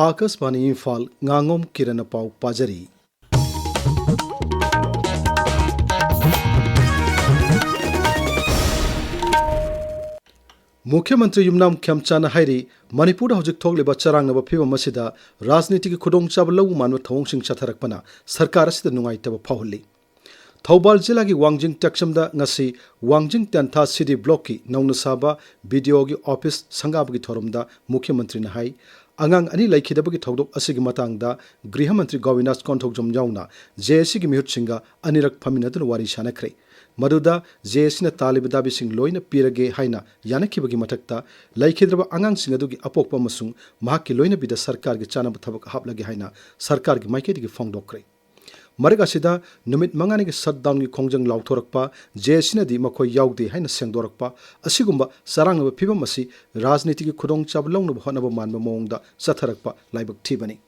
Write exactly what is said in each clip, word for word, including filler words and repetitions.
ꯑꯥꯀꯥꯁꯕꯥꯅꯤ ꯏꯝꯐꯥꯜ, ꯉꯥꯉꯣꯝ ꯀꯤꯔꯟꯅ ꯄꯥꯎ ꯄꯥꯖꯔꯤ꯫ ꯃꯨꯈ꯭ꯌ ꯃꯟꯇ꯭ꯔꯤ ꯌꯨꯝꯅꯥꯝ ꯈꯦꯝꯆꯥꯟꯅ ꯍꯥꯏꯔꯤ, ꯃꯅꯤꯄꯨꯔꯗ ꯍꯧꯖꯤꯛ ꯊꯣꯛꯂꯤꯕ ꯆꯔꯥꯡꯅꯕ ꯐꯤꯕꯝ ꯑꯁꯤꯗ ꯔꯥꯖꯅꯤꯇꯤꯒꯤ ꯈꯨꯗꯣꯡꯆꯥꯕ ꯂꯧꯕ ꯃꯥꯟꯕ ꯊꯧꯑꯣꯡꯁꯤꯡ ꯆꯠꯊꯔꯛꯄꯅ ꯁꯔꯀꯥꯔ ꯑꯁꯤꯗ ꯅꯨꯡꯉꯥꯏꯇꯕ ꯐꯥꯎꯍꯜꯂꯤ꯫ ꯊꯧꯕꯥꯜ ꯖꯤꯂꯥꯒꯤ ꯋꯥꯡꯖꯤꯡ ꯇꯦꯛꯆꯝꯗ ꯉꯁꯤ ꯋꯥꯡꯖꯤꯡ ꯇꯦꯟꯊꯥ ꯁꯤꯗꯤ ꯕ꯭ꯂꯣꯛꯀꯤ ꯅꯧꯅ ꯁꯥꯕ ꯕꯤ ꯗꯤ ꯑꯣꯒꯤ ꯑꯣꯐꯤꯁ ꯁꯪꯒꯥꯕꯒꯤ ꯊꯧꯔꯝꯗ ꯃꯨꯈ꯭ꯌ ꯃꯟꯇ꯭ꯔꯤꯅ ꯍꯥꯏ, ꯑꯉꯥꯡ ꯑꯅꯤ ꯂꯩꯈꯤꯗꯕꯒꯤ ꯊꯧꯗꯣꯛ ꯑꯁꯤꯒꯤ ꯃꯇꯥꯡꯗ ꯒ꯭ꯔꯤꯍ ꯃꯟꯇ꯭ꯔꯤ ꯒꯣꯕꯤꯟꯗꯥꯁ ꯀꯣꯟꯊꯧꯖꯝ ꯌꯥꯎꯅ ꯖꯦ ꯑꯦ ꯁꯤꯒꯤ ꯃꯤꯍꯨꯠꯁꯤꯡꯒ ꯑꯅꯤꯔꯛ ꯐꯝꯃꯤꯟꯅꯗꯨꯅ ꯋꯥꯔꯤ ꯁꯥꯟꯅꯈ꯭ꯔꯦ꯫ ꯃꯗꯨꯗ ꯖꯦ ꯑꯦ ꯁꯤꯅ ꯇꯥꯜꯂꯤꯕ ꯗꯥꯕꯤꯁꯤꯡ ꯂꯣꯏꯅ ꯄꯤꯔꯒꯦ ꯍꯥꯏꯅ ꯌꯥꯅꯈꯤꯕꯒꯤ ꯃꯊꯛꯇ, ꯂꯩꯈꯤꯗ꯭ꯔꯕ ꯑꯉꯥꯡꯁꯤꯡ ꯑꯗꯨꯒꯤ ꯑꯄꯣꯛꯄ ꯑꯃꯁꯨꯡ ꯃꯍꯥꯛꯀꯤ ꯂꯣꯏꯅꯕꯤꯗ ꯁꯔꯀꯥꯔꯒꯤ ꯆꯥꯅꯕ ꯊꯕꯛ ꯍꯥꯞꯂꯒꯦ ꯍꯥꯏꯅ ꯁꯔꯀꯥꯔꯒꯤ ꯃꯥꯏꯀꯩꯗꯒꯤ ꯐꯣꯡꯗꯣꯛꯈ꯭ꯔꯦ꯫ ꯃꯔꯛ ꯑꯁꯤꯗ, ꯅꯨꯃꯤꯠ ꯃꯉꯥꯅꯤꯒꯤ ꯁꯠꯗꯥꯎꯟꯒꯤ ꯈꯣꯡꯖꯪ ꯂꯥꯎꯊꯣꯔꯛꯄ, ꯖꯦ ꯑꯦ ꯁꯤꯅꯗꯤ ꯃꯈꯣꯏ ꯌꯥꯎꯗꯦ ꯍꯥꯏꯅ ꯁꯦꯡꯗꯣꯔꯛꯄ, ꯑꯁꯤꯒꯨꯝꯕ ꯆꯔꯥꯡꯅꯕ ꯐꯤꯕꯝ ꯑꯁꯤ ꯔꯥꯖꯅꯤꯇꯤꯒꯤ ꯈꯨꯗꯣꯡꯆꯥꯕ ꯂꯧꯅꯕ ꯍꯣꯠꯅꯕ ꯃꯥꯟꯕ ꯃꯑꯣꯡꯗ ꯆꯠꯊꯔꯛꯄ ꯂꯥꯏꯕꯛ ꯊꯤꯕꯅꯤ꯫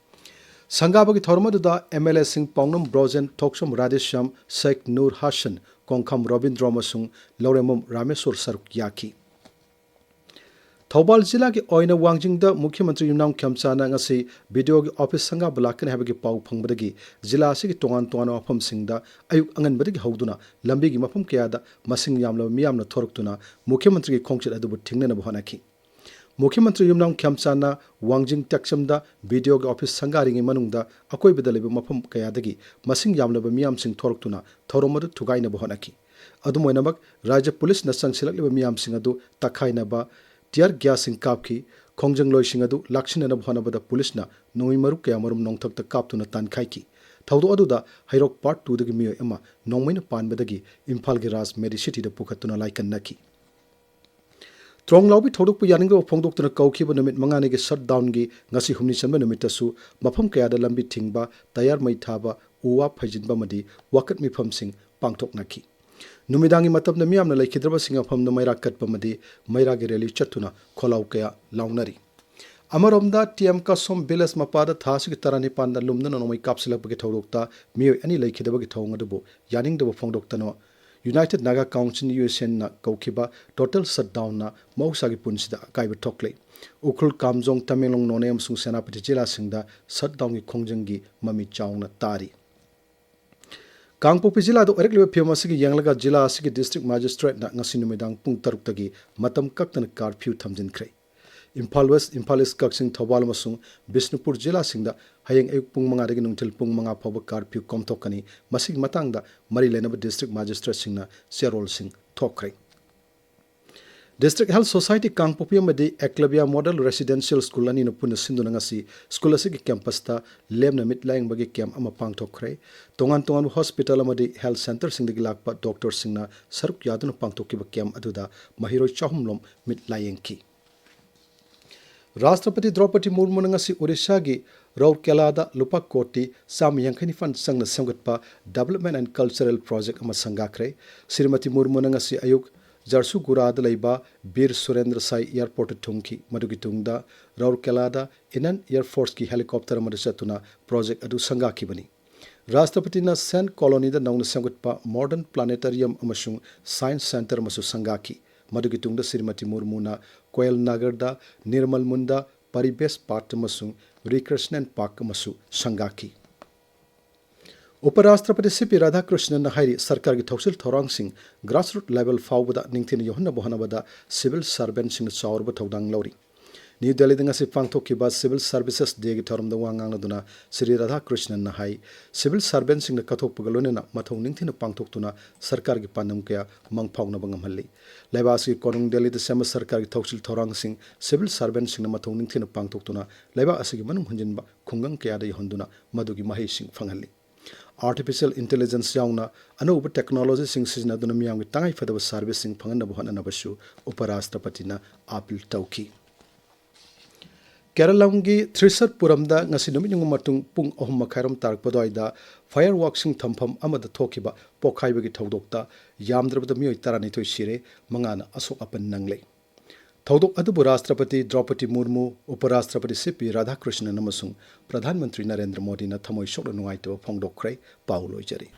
ꯁꯪꯒꯥꯕꯒꯤ ꯊꯧꯔꯝ ꯑꯗꯨꯗ ꯑꯦꯝ ꯑꯦꯜ ꯑꯦꯁꯤꯡ ꯄꯥꯎꯅꯝ ꯕ꯭ꯔꯣꯖꯦꯟ, ꯊꯣꯛꯆꯣꯝ ꯔꯥꯙꯦꯁ꯭ꯌꯥꯝ, ꯁꯦꯈ ꯅꯨꯔ ꯍꯥꯁꯟ, ꯀꯣꯡꯈꯥꯝ ꯔꯣꯕꯤꯟꯗ꯭ꯔꯣ ꯑꯃꯁꯨꯡ ꯂꯧꯔꯦꯝꯕꯝ ꯔꯥꯃꯦꯁꯣꯔ ꯁꯔꯨꯛ ꯌꯥꯈꯤ꯫ ꯊꯧꯕꯥꯜ ꯖꯤꯂꯥꯒꯤ ꯑꯣꯏꯅ ꯋꯥꯡꯖꯤꯡꯗ ꯃꯨꯈ꯭ꯌ ꯃꯟꯇ꯭ꯔꯤ ꯌꯨꯝꯅꯥꯝ ꯈꯦꯝꯆꯥꯟꯅ ꯉꯁꯤ ꯕꯤ ꯗꯤ ꯑꯣꯒꯤ ꯑꯣꯐꯤꯁ ꯁꯪꯒꯥꯕ ꯂꯥꯛꯀꯅꯤ ꯍꯥꯏꯕꯒꯤ ꯄꯥꯎ ꯐꯪꯕꯗꯒꯤ ꯖꯤꯂꯥ ꯑꯁꯤꯒꯤ ꯇꯣꯉꯥꯟ ꯇꯣꯉꯥꯟꯕ ꯃꯐꯝꯁꯤꯡꯗ ꯑꯌꯨꯛ ꯑꯉꯟꯕꯗꯒꯤ ꯍꯧꯗꯨꯅ ꯂꯝꯕꯤꯒꯤ ꯃꯐꯝ ꯀꯌꯥꯗ ꯃꯁꯤꯡ ꯌꯥꯝꯂꯕ ꯃꯤꯌꯥꯝꯅ ꯊꯣꯔꯛꯇꯨꯅ ꯃꯨꯈ꯭ꯌ ꯃꯟꯇ꯭ꯔꯤꯒꯤ ꯈꯣꯡꯆꯠ ꯑꯗꯨꯕꯨ ꯊꯤꯡꯅꯅꯕ ꯍꯣꯠꯅꯈꯤ꯫ ꯃꯨꯈ꯭ꯌ ꯃꯟꯇ꯭ꯔꯤ ꯌꯨꯝꯅꯥꯝ ꯈꯦꯝꯆꯥꯟꯅ ꯋꯥꯡꯖꯤꯡ ꯇꯦꯛꯆꯝꯗ ꯕꯤ ꯗꯤ ꯑꯣꯒꯤ ꯑꯣꯐꯤꯁ ꯁꯪꯒꯥꯔꯤꯉꯩ ꯃꯅꯨꯡꯗ ꯑꯀꯣꯏꯕꯗ ꯂꯩꯕ ꯃꯐꯝ ꯀꯌꯥꯗꯒꯤ ꯃꯁꯤꯡ ꯌꯥꯝꯂꯕ ꯃꯤꯌꯥꯝꯁꯤꯡ ꯊꯣꯔꯛꯇꯨꯅ ꯊꯧꯔꯝ ꯑꯗꯨ ꯊꯨꯒꯥꯏꯅꯕ ꯍꯣꯠꯅꯈꯤ꯫ ꯑꯗꯨꯝ ꯑꯣꯏꯅꯃꯛ, ꯔꯥꯖ꯭ꯌ ꯄꯨꯂꯤꯁꯅ ꯆꯪꯁꯤꯜꯂꯛꯂꯤꯕ ꯃꯤꯌꯥꯝꯁꯤꯡ ꯑꯗꯨ ꯇꯛꯈꯥꯏꯅꯕ ꯇꯤꯌꯔ ꯒ꯭ꯌꯥꯁꯁꯤꯡ ꯀꯥꯞꯈꯤ꯫ ꯈꯣꯡꯖꯪꯂꯣꯏꯁꯤꯡ ꯑꯗꯨ ꯂꯥꯛꯁꯤꯟꯅꯅꯕ ꯍꯣꯠꯅꯕꯗ ꯄꯨꯂꯤꯁꯅ ꯅꯣꯡꯃꯩ ꯃꯔꯨ ꯀꯌꯥꯃꯔꯨꯝ ꯅꯣꯡꯊꯛꯇ ꯀꯥꯞꯇꯨꯅ ꯇꯥꯟꯈꯥꯏꯈꯤ꯫ ꯊꯧꯗꯣꯛ ꯑꯗꯨꯗ ꯍꯩꯔꯣꯛ ꯄꯥꯔꯠ ꯇꯨꯗꯒꯤ ꯃꯤꯑꯣꯏ ꯑꯃ ꯅꯣꯡꯃꯩꯅ ꯄꯥꯟꯕꯗꯒꯤ ꯏꯝꯐꯥꯜꯒꯤ ꯔꯥꯖ ꯃꯦꯗꯤꯁꯤꯇꯤꯗ ꯄꯨꯈꯠꯇꯨꯅ ꯂꯥꯏꯀꯟꯅꯈꯤ꯫ ꯇ꯭ꯔꯣꯡꯂꯥꯎꯕꯤ ꯊꯧꯗꯣꯛꯄꯨ ꯌꯥꯅꯤꯡꯗꯕ ꯐꯣꯡꯗꯣꯛꯇꯨꯅ ꯀꯧꯈꯤꯕ ꯅꯨꯃꯤꯠ ꯃꯉꯥꯅꯤꯒꯤ ꯁꯠꯗꯥꯎꯟꯒꯤ ꯉꯁꯤ ꯍꯨꯝꯅꯤ ꯆꯟꯕ ꯅꯨꯃꯤꯠꯇꯁꯨ ꯃꯐꯝ ꯀꯌꯥꯗ ꯂꯝꯕꯤ ꯊꯤꯡꯕ, ꯇꯌꯥꯔ ꯃꯩ ꯊꯥꯕ, ꯎ ꯋꯥ ꯐꯩꯖꯤꯟꯕ ꯑꯃꯗꯤ ꯋꯥꯀꯠ ꯃꯤꯐꯝꯁꯤꯡ ꯄꯥꯡꯊꯣꯛꯅꯈꯤ꯫ ꯅꯨꯃꯤꯗꯥꯡꯒꯤ ꯃꯇꯝꯗ ꯃꯤꯌꯥꯝꯅ ꯂꯩꯈꯤꯗ꯭ꯔꯕꯁꯤꯡ ꯃꯐꯝꯗ ꯃꯩꯔꯥ ꯀꯠꯄ ꯑꯃꯗꯤ ꯃꯩꯔꯥꯒꯤ ꯔꯦꯂꯤ ꯆꯠꯇꯨꯅ ꯈꯣꯜꯂꯥꯎ ꯀꯌꯥ ꯂꯥꯎꯅꯔꯤ꯫ ꯑꯃꯔꯣꯝꯗ, ꯇꯤ ꯑꯦꯝ ꯀꯥꯁꯣꯝ ꯚꯤꯂꯦꯖ ꯃꯄꯥꯗ ꯊꯥ ꯑꯁꯤꯒꯤ ꯇꯔꯥꯅꯤꯄꯥꯟꯗ ꯂꯨꯝꯗꯨꯅ ꯅꯣꯡꯃꯩ ꯀꯥꯞꯁꯤꯜꯂꯛꯄꯒꯤ ꯊꯧꯗꯣꯛꯇ ꯃꯤꯑꯣꯏ ꯑꯅꯤ ꯂꯩꯈꯤꯗꯕꯒꯤ ꯊꯧꯑꯣꯡ ꯑꯗꯨꯕꯨ ꯌꯥꯅꯤꯡꯗꯕ ꯐꯣꯡꯗꯣꯛꯇꯅ United Naga Council, ꯌꯨ ꯑꯦꯟꯅ ꯀꯧꯈꯤꯕ total shutdownꯅ ꯃꯍꯧꯁꯥꯒꯤ ꯄꯨꯟꯁꯤꯗ ꯑꯀꯥꯏꯕ ꯊꯣꯛꯂꯦ꯫ ꯎꯈ꯭ꯔꯨꯜ, ꯀꯥꯝꯖꯣꯡ, ꯇꯃꯦꯡꯂꯣꯡ, ꯅꯣꯅꯦ ꯑꯃꯁꯨꯡ ꯁꯦꯅꯥꯄꯇꯤ ꯖꯤꯂꯥꯁꯤꯡꯗ shutdownꯒꯤ ꯈꯣꯡꯖꯪꯒꯤ ꯃꯃꯤ ꯆꯥꯎꯅ ꯇꯥꯔꯤ꯫ ꯀꯥꯡꯄꯣꯛꯄꯤ ꯖꯤꯂꯥꯗ ꯑꯣꯏꯔꯛꯂꯤꯕ ꯐꯤꯕꯝ ꯑꯁꯤꯒꯤ ꯌꯦꯡꯂꯒ ꯖꯤꯂꯥ ꯑꯁꯤꯒꯤ district magistrateꯅ ꯉꯁꯤ ꯅꯨꯃꯤꯗꯥꯡ ꯄꯨꯡ ꯇꯔꯨꯛꯇꯒꯤ ꯃꯇꯝ ꯀꯛꯇꯅ curfew ꯊꯝꯖꯤꯟꯈ꯭ꯔꯦ꯫ Imphal West, Imphal East, ꯀꯛꯆꯤꯡ, ꯊꯧꯕꯥꯜ ꯑꯃꯁꯨꯡ ꯕꯤꯁꯅꯨꯄꯨꯔ ꯖꯤꯂꯥꯁꯤꯡꯗ ꯍꯌꯦꯡ ꯑꯌꯨꯛ ꯄꯨꯡ ꯃꯉꯥꯗꯒꯤ ꯅꯨꯡꯊꯤꯜ ꯄꯨꯡ ꯃꯉꯥ ꯐꯥꯎꯕ curfew ꯀꯣꯝꯊꯣꯛꯀꯅꯤ꯫ ꯃꯁꯤꯒꯤ ꯃꯇꯥꯡꯗ ꯃꯔꯤ ꯂꯩꯅꯕ district magistrateꯁꯤꯡꯅ ꯆꯦꯔꯣꯜꯁꯤꯡ ꯊꯣꯛꯈ꯭ꯔꯦ꯫ District Health Society ꯀꯥꯡꯄꯣꯛꯄꯤ ꯑꯃꯗꯤ Eklavya Model Residential School ꯑꯅꯤꯅ ꯄꯨꯟꯅ ꯁꯤꯟꯗꯨꯅ ꯉꯁꯤ ꯁ꯭ꯀꯨꯜ ꯑꯁꯤꯒꯤ campusꯇ ꯂꯦꯝꯅ ꯃꯤꯠ ꯂꯥꯌꯦꯡꯕꯒꯤ camp ꯑꯃ ꯄꯥꯡꯊꯣꯛꯈ꯭ꯔꯦ꯫ ꯇꯣꯉꯥꯟ ꯇꯣꯉꯥꯟꯕ hospital ꯑꯃꯗꯤ health centreꯁꯤꯡꯗꯒꯤ ꯂꯥꯛꯄ doctorꯁꯤꯡꯅ ꯁꯔꯨꯛ ꯌꯥꯗꯨꯅ ꯄꯥꯡꯊꯣꯛꯈꯤꯕ camp ꯑꯗꯨꯗ ꯃꯍꯩꯔꯣꯏ ꯆꯍꯨꯝ ꯂꯣꯝ ꯃꯤꯠ ꯂꯥꯌꯦꯡꯈꯤ꯫ ꯔꯥꯁꯇ꯭ꯔꯄꯇꯤ ꯗ꯭ꯔꯧꯄꯗꯤ ꯃꯨꯔꯃꯨꯅ ꯉꯁꯤ ꯑꯣꯔꯤꯁꯥꯒꯤ ꯔꯧꯔꯀꯦꯂꯥꯗ ꯂꯨꯄꯥ ꯀꯣꯇꯤ ꯆꯥꯝꯃ ꯌꯥꯡꯈꯩ ꯅꯤꯄꯥꯟ ꯆꯪꯅ ꯁꯦꯝꯒꯠꯄ development and cultural project ꯑꯃ ꯁꯪꯒꯥꯈ꯭ꯔꯦ꯫ ꯁ꯭ꯔꯤꯃꯇꯤ ꯃꯨꯔꯃꯨꯅ ꯉꯁꯤ ꯑꯌꯨꯛ ꯖꯔꯁꯨꯒꯨꯔꯥꯗ ꯂꯩꯕ ꯕꯤꯔ ꯁꯨꯔꯦꯟꯗ꯭ꯔ ꯁꯥꯏ airportꯇ ꯊꯨꯡꯈꯤ꯫ ꯃꯗꯨꯒꯤ ꯇꯨꯡꯗ ꯔꯧꯔꯀꯦꯂꯥꯗ Indian Air Forceꯀꯤ helicopter ꯑꯃꯗ ꯆꯠꯇꯨꯅ project ꯑꯗꯨ ꯁꯪꯒꯥꯈꯤꯕꯅꯤ꯫ ꯔꯥꯁꯇ꯭ꯔꯄꯇꯤꯅ Saint Colonyꯗ ꯅꯧꯅ ꯁꯦꯝꯒꯠꯄ modern planetarium ꯑꯃꯁꯨꯡ science centre ꯑꯃꯁꯨ ꯁꯪꯒꯥꯈꯤ꯫ ꯃꯗꯨꯒꯤ ꯇꯨꯡꯗ ꯁ꯭ꯔꯤꯃꯇꯤ ꯃꯨꯔꯃꯨꯅ ꯀꯣꯌꯜ ꯅꯥꯒꯔꯗ ꯅꯤꯔꯃꯜ ꯃꯨꯟꯗ Paribesh Park ꯑꯃꯁꯨꯡ Recreational Park ꯑꯃꯁꯨ ꯁꯪꯒꯥꯈꯤ꯫ ꯎꯄꯔꯥꯁꯇ꯭ꯔꯄꯇꯤ ꯁꯤ ꯄꯤ ꯔꯥꯙꯥꯀ꯭ꯔꯤꯁꯅꯟꯅ ꯍꯥꯏꯔꯤ, ꯁꯔꯀꯥꯔꯒꯤ ꯊꯧꯁꯤꯜ ꯊꯧꯔꯥꯡꯁꯤꯡ grassroot level ꯐꯥꯎꯕꯗ ꯅꯤꯡꯊꯤꯅ ꯌꯧꯍꯟꯅꯕ ꯍꯣꯠꯅꯕꯗ civil servantꯁꯤꯡꯅ ꯆꯥꯎꯔꯕ ꯊꯧꯗꯥꯡ ꯂꯧꯔꯤ꯫ ꯅ꯭ꯌꯨ ꯗꯦꯜꯂꯤꯗ ꯉꯁꯤ ꯄꯥꯡꯊꯣꯛꯈꯤꯕ Civil Services Dayꯒꯤ ꯊꯧꯔꯝꯗ ꯋꯥ ꯉꯥꯡꯂꯗꯨꯅ ꯁ꯭ꯔꯤ ꯔꯥꯙꯥꯀ꯭ꯔꯤꯁꯅꯟꯅ ꯍꯥꯏ, civil servantꯁꯤꯡꯅ ꯀꯠꯊꯣꯛꯄꯒ ꯂꯣꯏꯅꯅ ꯃꯊꯧ ꯅꯤꯡꯊꯤꯅ ꯄꯥꯡꯊꯣꯛꯇꯨꯅ ꯁꯔꯀꯥꯔꯒꯤ ꯄꯥꯟꯗꯝ ꯀꯌꯥ ꯃꯪ ꯐꯥꯎꯅꯕ ꯉꯝꯍꯜꯂꯤ꯫ ꯂꯩꯕꯥꯛ ꯑꯁꯤꯒꯤ ꯀꯣꯅꯨꯡ ꯗꯦꯜꯂꯤꯗ ꯁꯦꯝꯕ ꯁꯔꯀꯥꯔꯒꯤ ꯊꯧꯁꯤꯜ ꯊꯧꯔꯥꯡꯁꯤꯡ civil servantꯁꯤꯡꯅ ꯃꯊꯧ ꯅꯤꯡꯊꯤꯅ ꯄꯥꯡꯊꯣꯛꯇꯨꯅ ꯂꯩꯕꯥꯛ ꯑꯁꯤꯒꯤ ꯃꯅꯨꯡ ꯍꯨꯟꯖꯤꯟꯕ ꯈꯨꯡꯒꯪ ꯀꯌꯥꯗ ꯌꯧꯍꯟꯗꯨꯅ ꯃꯗꯨꯒꯤ ꯃꯍꯩꯁꯤꯡ ꯐꯪꯍꯜꯂꯤ꯫ Artificial intelligence ꯌꯥꯎꯅ ꯑꯅꯧꯕ technologyꯁꯤꯡ ꯁꯤꯖꯤꯟꯅꯗꯨꯅ ꯃꯤꯌꯥꯝꯒꯤ ꯇꯉꯥꯏꯐꯗꯕ serviceꯁꯤꯡ ꯐꯪꯍꯟꯅꯕ ꯍꯣꯠꯅꯅꯕꯁꯨ ꯎꯄꯔꯥꯁꯇ꯭ꯔꯄꯇꯤꯅ appeal ꯇꯧꯈꯤ꯫ ꯀꯦꯔꯂꯝꯒꯤ ꯊ꯭ꯔꯤꯁꯠꯄꯨꯔꯝꯗ ꯉꯁꯤ ꯅꯨꯃꯤꯠ ꯌꯨꯡꯕ ꯃꯇꯨꯡ ꯄꯨꯡ ꯑꯍꯨꯝ ꯃꯈꯥꯏꯔꯣꯝ ꯇꯥꯔꯛꯄ ꯑꯗꯨꯋꯥꯏꯗ fireworksꯁꯤꯡ ꯊꯝꯐꯝ ꯑꯃꯗ ꯊꯣꯛꯈꯤꯕ ꯄꯣꯈꯥꯏꯕꯒꯤ ꯊꯧꯗꯣꯛꯇ ꯌꯥꯝꯗ꯭ꯔꯕꯗ ꯃꯤꯑꯣꯏ ꯇꯔꯥꯅꯤꯊꯣꯏ ꯁꯤꯔꯦ, ꯃꯉꯥꯅ ꯑꯁꯣꯛ ꯑꯄꯟ ꯅꯪꯂꯦ꯫ ꯊꯧꯗꯣꯛ ꯑꯗꯨꯕꯨ ꯔꯥꯁꯇ꯭ꯔꯄꯇꯤ ꯗ꯭ꯔꯧꯄꯗꯤ ꯃꯨꯔꯃꯨ, ꯎꯄꯔꯥꯁꯇ꯭ꯔꯄꯇꯤ ꯁꯤ ꯄꯤ ꯔꯥꯙꯥꯀ꯭ꯔꯤꯁꯅꯟ ꯑꯃꯁꯨꯡ ꯄ꯭ꯔꯙꯥꯟ ꯃꯟꯇ꯭ꯔꯤ ꯅꯔꯦꯟꯗ꯭ꯔ ꯃꯣꯗꯤꯅ ꯊꯃꯣꯏ ꯁꯣꯛꯅ ꯅꯨꯡꯉꯥꯏꯇꯕ ꯐꯣꯡꯗꯣꯛꯈ꯭ꯔꯦ꯫ ꯄꯥꯎ ꯂꯣꯏꯖꯔꯦ꯫